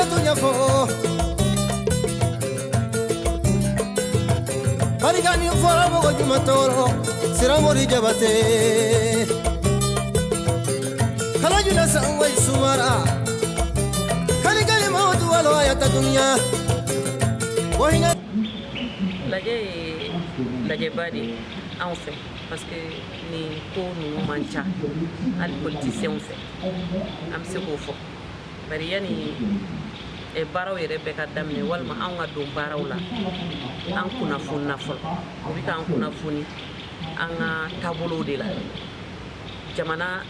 ka tunya fɔ. Barika ni fɔra mɔgɔ ɲuman tɔɔrɔ Siramori Jabate. Kalajula sanwai sumara. Kalikali mawtu walo ayata dunya. Wahina Lajɛ ye lajɛba de ye anw fɛ, parce que nin ko ninnu man ca hali politiciens fɛ, an bɛ se k'o fɔ. Bari yani baaraw yɛrɛ bɛɛ ka daminɛ walima anw ka don baaraw la, an kunnafoni na fɔlɔ, u bɛ k'an kunnafoni an ka taabolow de la, jamana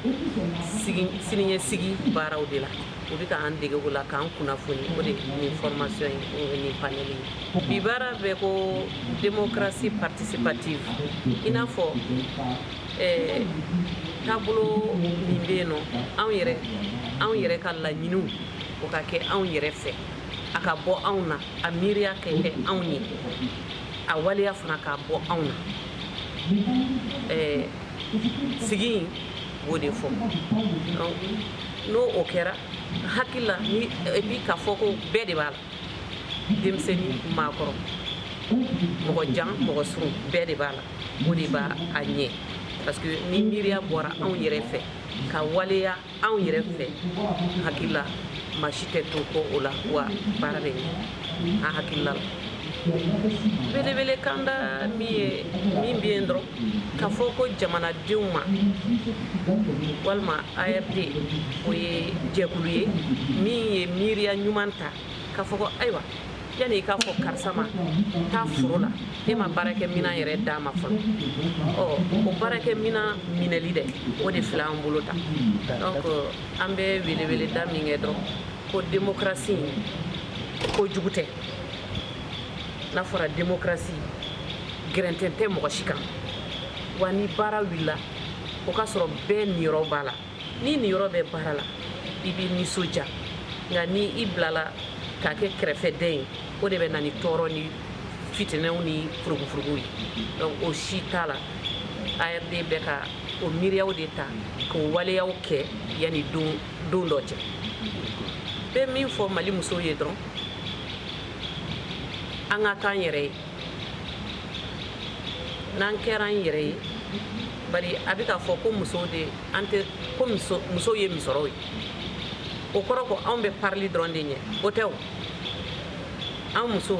siniɲɛsigi baaraw de la. U bɛ k'an dege o la, k'an kunnafoni. O de nin formation ye, nin panel ye. Bi baara bɛ ko démocratie participative, i n'a fɔ taabolo min bɛ yen nɔ, anw yɛrɛ ka laɲiniw, o ka kɛ anw yɛrɛ fɛ, a ka bɔ anw na, a miiriya ka kɛ anw ye, a waleya fana ka bɔ anw na. Sigi in b'o de fɔ. Donc n'o o kɛra, hakili la ni, et puis k'a fɔ ko bɛɛ de b'a la, denmisɛnnin, maakɔrɔ, mɔgɔ jan, mɔgɔ surun, bɛɛ de b'a la, o de b'a a ɲɛ, parce que ni miiriya bɔra anw yɛrɛ fɛ ka waleya anw yɛrɛ fɛ, hakili la maa si tɛ to kɔ o la, wa baara bɛ ɲɛ an hakilila la. Belebele kanda min ye min bɛ yen dɔrɔn, k'a fɔ ko jamanadenw ma walima ARD, o ye jɛkulu ye min ye miiriya ɲuman ta k'a fɔ ko ayiwa, yanni i k'a fɔ karisa ma taa foro la, e ma baarakɛ minan yɛrɛ d'a ma fɔlɔ. Ɔ, o baarakɛ minan minɛli dɛ, o de filɛ an bolo ta. Donc an bɛ weleweleda min kɛ dɔrɔn, ko démocratie ko jugu tɛ. N'a fɔra démocratie, gɛrɛntɛn tɛ mɔgɔ si kan. Wa ni baara wulila, o ka sɔrɔ bɛɛ niyɔrɔ b'a la. Ni niyɔrɔ bɛ baara la, i b'i nisɔndiya. Nka ni i bilala k'a kɛ kɛrɛfɛdɛn ye, o de bɛ na ni tɔɔrɔ ni fitinɛw ni furugufuruguw ye. Donc o si t'a la. ARD bɛ ka o miiriyaw de ta k'o waleyaw kɛ yanni don don dɔ cɛ. Bɛ min fɔ Mali musow ye dɔrɔn, an ka k'an yɛrɛ ye. N'an kɛra an yɛrɛ ye, bari a bɛ k'a fɔ ko musow de an tɛ ko muso, musow ye musɔrɔw ye, o kɔrɔ ko anw bɛ parili dɔrɔn de ɲɛ, o tɛ. O an musow,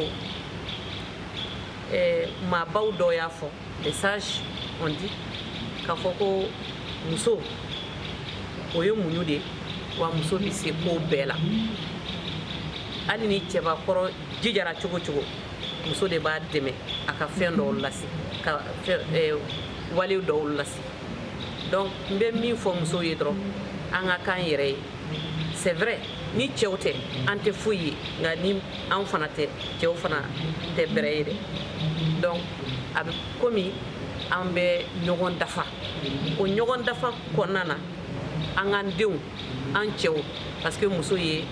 maabaw dɔw y'a fɔ, les sages ont dit k'a fɔ ko muso, o ye muɲu de ye, wa muso bɛ se ko bɛɛ la. Hali ni cɛbakɔrɔ jijara cogo cogo, muso de b'a dɛmɛ a ka fɛn dɔw lase, ka fɛn wale dɔw lase. Donc n bɛ min fɔ musow ye dɔrɔn, an ka k'an yɛrɛ ye. C'est vrai, ni cɛw tɛ, an tɛ foyi ye, nka ni anw fana tɛ, cɛw fana tɛ bɛrɛ ye dɛ. Donc a bɛ komi an bɛ ɲɔgɔn dafa. O ɲɔgɔn dafa kɔnɔna na, an k'an denw, an cɛw, parce que muso ye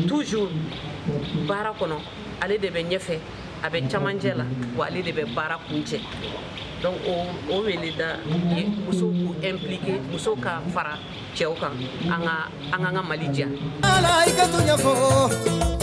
toujours baara kɔnɔ, ale de bɛ ɲɛfɛ, a bɛ camancɛ la, wa ale de bɛ baara kuncɛ. Donc o wele da ye musow k'u impliqué, musow ka fara cɛw kan, an ka Mali diya. Ala i ka tunya fɔ.